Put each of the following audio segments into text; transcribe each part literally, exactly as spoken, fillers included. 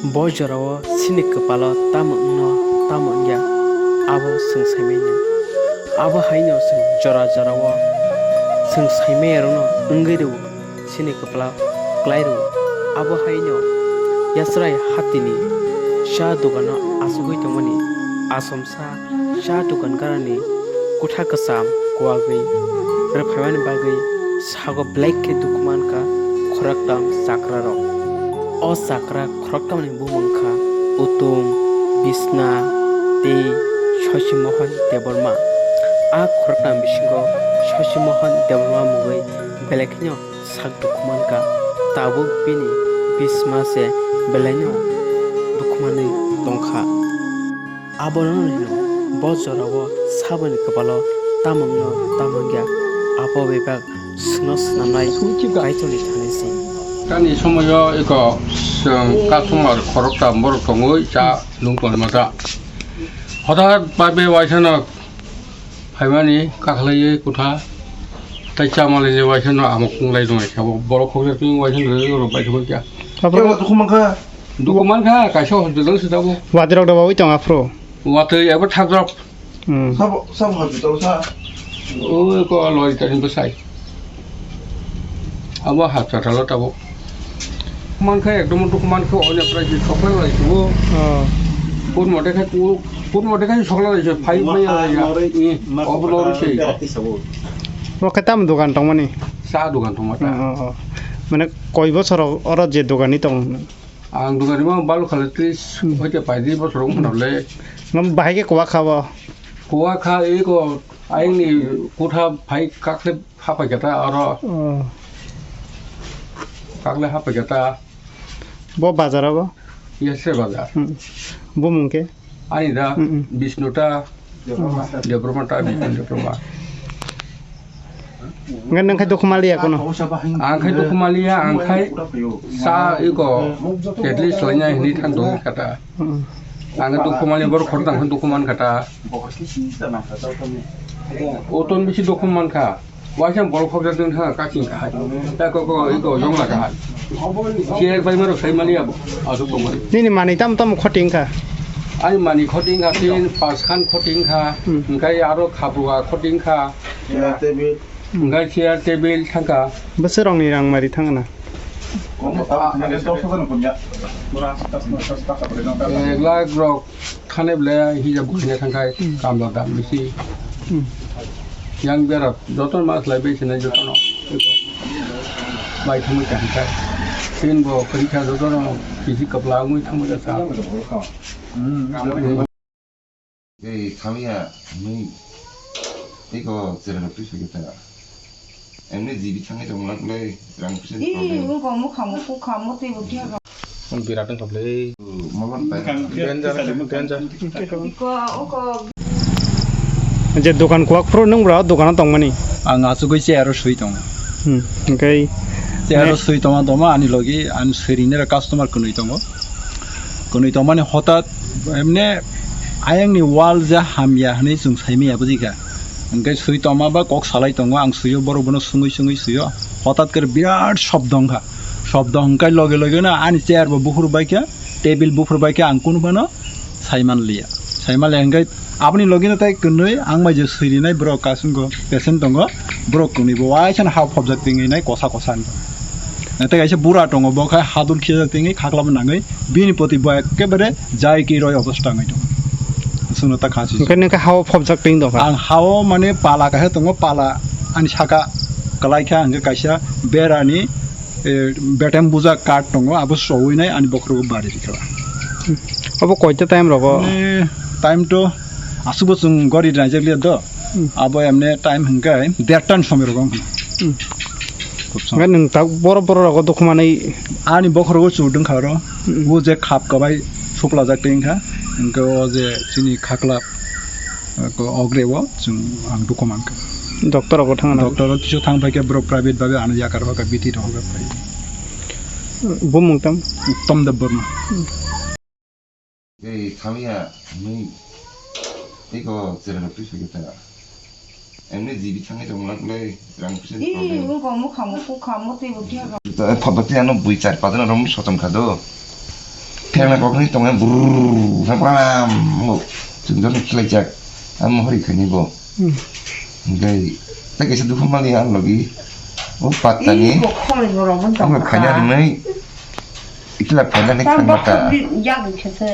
Bo jorao chini kwpalo tamo wngno, tamo wngya, abo chwng saimanya. Abo haino chwng jora jorao chwng saimayarokno wngwi rwo, chini kwpalo klai rwo. Abo haino Yachrai hatini cha dogano achugwi tongmani asom Sa cha dukan garani kutha kwcham kuwagwi rwphaimani bagwi sago belai khe dukhu mankha khoroktham chakrarok. O chakra khoroktham ni bumung kha Utum, Bisna tei Shashi Mohan Debbarma. A khoroktham bisingo Shashi Mohan Debbarma mungwi belai kheno sak dukhu mankha. Tabuk bini bisma se belaino dukhu manwi tongkha. Abono hino bo jorao saboni kwpalo tamungno tamungya abo bebak swngno swnamnai Kaitorni thani se. Tani somoyo eko chwng customer khoroktham borok tongwi cha nung tongmata. Hothat bai bai waisano phaimani kakhlaiwi kutha tai chamalaini waisano amok wnglai tongo khe borok khoksa twi waisano rwrwk bai thangkha. Abo dukhu mankha. Dukhu mankha, kaisa hospital se tabuk. Wadirok da bawi tong aphuru. Watwi abo thakjak. Hmm. Sabo, sabo hospital sa. O ko lori tani bwsai. Abo hospital o tabuk. Mankha ekdom dukhu mankha, onek prai je sokla lai subo. Oh. Kun mote khai ku, kun mote khai sokla lai se phai mai ya. Obo lori se. Oke, tam dukan tongmani? Sa dukan tongmata. Oh, oh, oh. Mane koi bosor oro je dukani tong? Ang dugani ma balu khala tris Hmm. hoite pai di bosor wng khna le. Ngam bahai ke kuwa kha bo? Kuwa kha eko ayang ni kutha phai kakle hapai kata aro Oh. kakle hapai kata. Bo bazar o bo? Yes, sir, bazar. Hmm. Bo mung ke? Ani da, Mm, mm. Bishnu ta, Debbarma ta, Bishnu Debbarma. Ngan nang khai dukhu maliya kono? Ang khai dukhu maliya, ang khai sa iko, at least laina hini thang dong kata. Mm. Ang dukhu maliya, bor khor tang dukhu man kata. Oton bisi dukhu man kha. Waisa borok khobjak dun ha kaking kahai. Ta ko ko iko jongla kahai. Chair bai maro sai mali abo. Asuk ko mali. Nini mani tam tam khoting kha. Ai mani khoting kha tin pas khan khoting kha. Hmm. Engkai aro khabrua khoting kha. Chair table. Engkai chair table thangkha. Bwswk rokni rang mari thangna? Ek lakh rok. Thane bwle hijab gurine thangkhai Hmm. kamla dam bisi. Hmm. Yang berok joto ma khlai bai sinai jotono. Bai thangwi kaham khai. Tin bo pharikha jotono bisi kapla wngwi thangwi kha. Hmm. Ei thangya nui. Eko chera twi sugita. Emni jibi thangwi tongla bwle rang pisa problem. Ih, wngkha mukhang bo kukha motwi bo khe. Ang birat wngkha bwle. Mama pai. Danger, danger. Iko, oko. Je dokan kuwak phuru nung bro, dokano tongmani? Ang achugwi chair o swi tongo. Hmm, okay. Chair o Ne- swi tongma tongma ani logi, ani swirinai customer kwnwi tongo. Kwnwi tongmani hotat, emne ayangni wall je hamya hwnwi chwng saimaya bujikha. Hwnkhe swi tongma ba kok salai tongo, ang swio, borok bono swngwi swngwi swio. Hotat khe birat shobdo wngkha. Shobdo hwnkhe loge loge no ani chair bo buphur baikha, table buphur baikha, ang kunu phano saiman liya. Saiman liya hwnkhe aboni logi no tai kwnwi ang bai je swirinai borok kasingko patient tongo, borok kwnwi bo waisa no ha phobjak tingwi nai kosa kosa hinwi. Tei kaisa bura tongo, bo khai hadul khijak tingwi khaklabo nangwi bini poti bo ekebare jai ki roi obostha wngwi tongo. Chwngno ta kha sui. Hwnkhe nokhe hao phobjak twi tongkha? Ang hao mane pala kaisa tongo, pala ani saka kwlai kha, hwnkhe kaisa berani, eh, betem buja card tongo, abo sowi nai ani bokhorogo bari rikha. Obo koita time rogo? Mane time to aswkbo chwng gori naijak liya do. Hmm. Abo emne time hwnkhe derta ni somoi rogo wngkha. Hmm. Khub sam. Hwnkhe nwng tak boro boro rogo dukhumanwi? Ani bokhorogo chudwng kha oro. Hmm. O je khap kwbai suplajak tei wngkha. Hwnkhe o je chini khaklap, eh, ko ogre o chwng ang dukhu mankha. Doctor rogo thangna? Doctor o kisu thang phaikhe borok private babe ano yakar hoka biti rogo phai. Bumung tam? Uttam Debbarma. Hmm. Ei, thangya, nui. Eko chera twi sugita. Emni jibi thangwi tongla bwle, rang pisa problem. Ih, wngkha mukhang bo kukha motwi bo khe. Phabati ano bui char pajan rom sochom kha do. Phela kokni tongo brrrr, phaparam, mo, chwng jono khlaijak, ang mohori khaini bo. Hmm. Hingke, tei kaisa dukhu mali ang logi, o pattani, Ih, kok kholai borok wng ang tongkha. Khaina rwnai, ikla phaina ni Tam khangma ta. Bokha di-, yak wngkha se.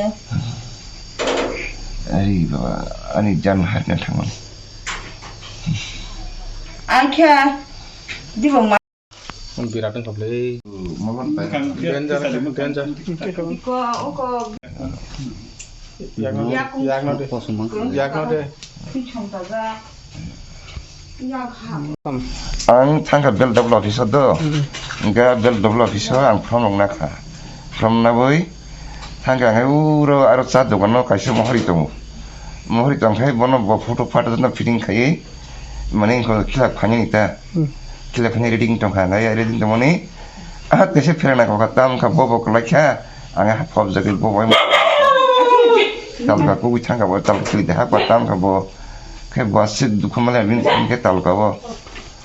Ai baba, ani jan hatna thangmani. Ang khe, dibo ma- Mon birat wngkha bwle. Danger, danger. Iko, iko. Yakno, yakno de. Yakno de. Ang thangkha bel double office o do. Hingke bel double office o ang form rok nakha. Form naboi thangkha ang uro aro cha dogan o kaisa mohori tongo. Mohori tongkhe bono bo photo photo no fitting khaiwi mane wngkha khilak phainani ta. Khilak phainani ready wng tongkha, hwnkhai ready wng tongmani. Ah, tese pherana kokha, tam kha, bo bo kwlai kha, ang ha phobjagwi bo bai. Talka kubui thangkha bo, talka khili de ha, ba tam kha bo. Khe bo aswk dukhu male bini khe talka bo.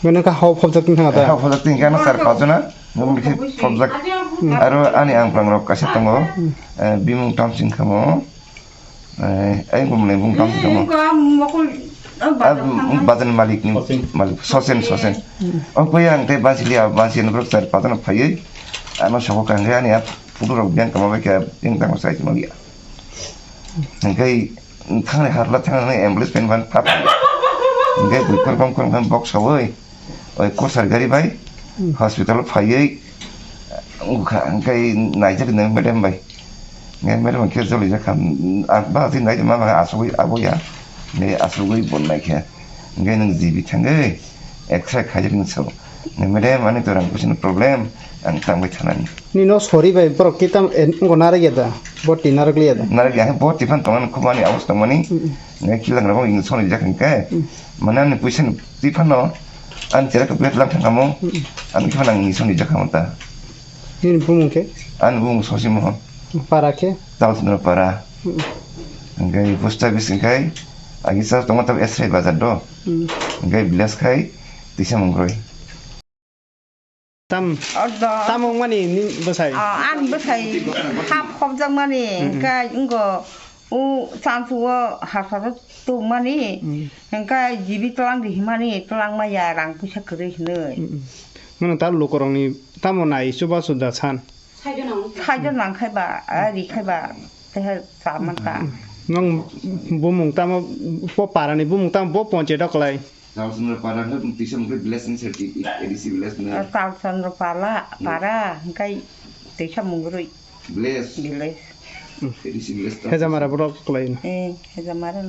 Mane kha hao phobjak thang ta. Hao phobjak thang kha na sar pajona, mung khe phobjak. Aro ani ang plang rok kaisa tongo, eh, bimung tam sing kha mo. Eh, ai bumle bung tam tamo. Bung ka mokol, ah, Ah, bazar bung, thangma. Bazar malik ni, Sosen. Malik, Sosen, Sosen. Hmm. Oh, koi ang tei basi liya, basi ni bro sar patana phaiwi. Ano soko kangre ani ap, photo rok biang kama bai kya, yang tamo sai tamo ya. Engkai, thangre harla thangre ambulance pen ban pap. Engkai bui kor kong kong kong box sawoi. Oi, korsar gari bai, hmm, hospital o phaiwi, wngkha, hwnkhe naijak nai madam bai. Nai madam khe jolijak kha, ang ba twi nai ma ba asugwi abo ya, nai asugwi bon nai khe. Hwnkhe nwng G B thangwi, X-ray khaijak nung sao. Nai madam, ani to rang puisani problem, ang tangbai thanani. Nino sori bai borok kitam en, wngkha narwk ya da? Boti narwk liya da? Narwk ya, boti phan tongmani khumani abos tongmani. Hmm. Nai kilang rok injection rijak hwnkhe. Hmm. Mane ani puisa ni twi phano ani chera khe bet lang thang kamo. Hmm. Ani phano ang injection rijak kamo ta. Nini bumung khe? Ani bumung Sosi Mohon. Para khe? Talsundra para. Hmm. Hwnkhe post office hwnkhe agi sa tongma tab Esrai bazar do. Hmm. Hwnkhe village khai Tisa Mungroi. Tam, Ordo. Tam wngmani ni bwsai? Ah, ani bwsai hap hopjakmani, mm, mm, hwnkhe wngkha o chansu o hasaro tongmani, mm, hwnkhe G B tlang di himani, tlang maya rang puisa kwrwi hinwi. Mm, mm. Nwng ta lukurokni tamo nai chubachu da san? Saijo nang khai ba, ah, ri khai ba, teha cha man ta. Nwng bumung tamo, bo parani bumung tamo, bo ponche doklai? Talsundra para hwnkhe tisa mungkhe village ni side A D C village ni. Ah, Talsundra pala, hmm, para, hwnkhe tisa mungrui. Village. Village. Hmm. A D C village ta. Hejamara borok kwlai. Eh, Hejamara.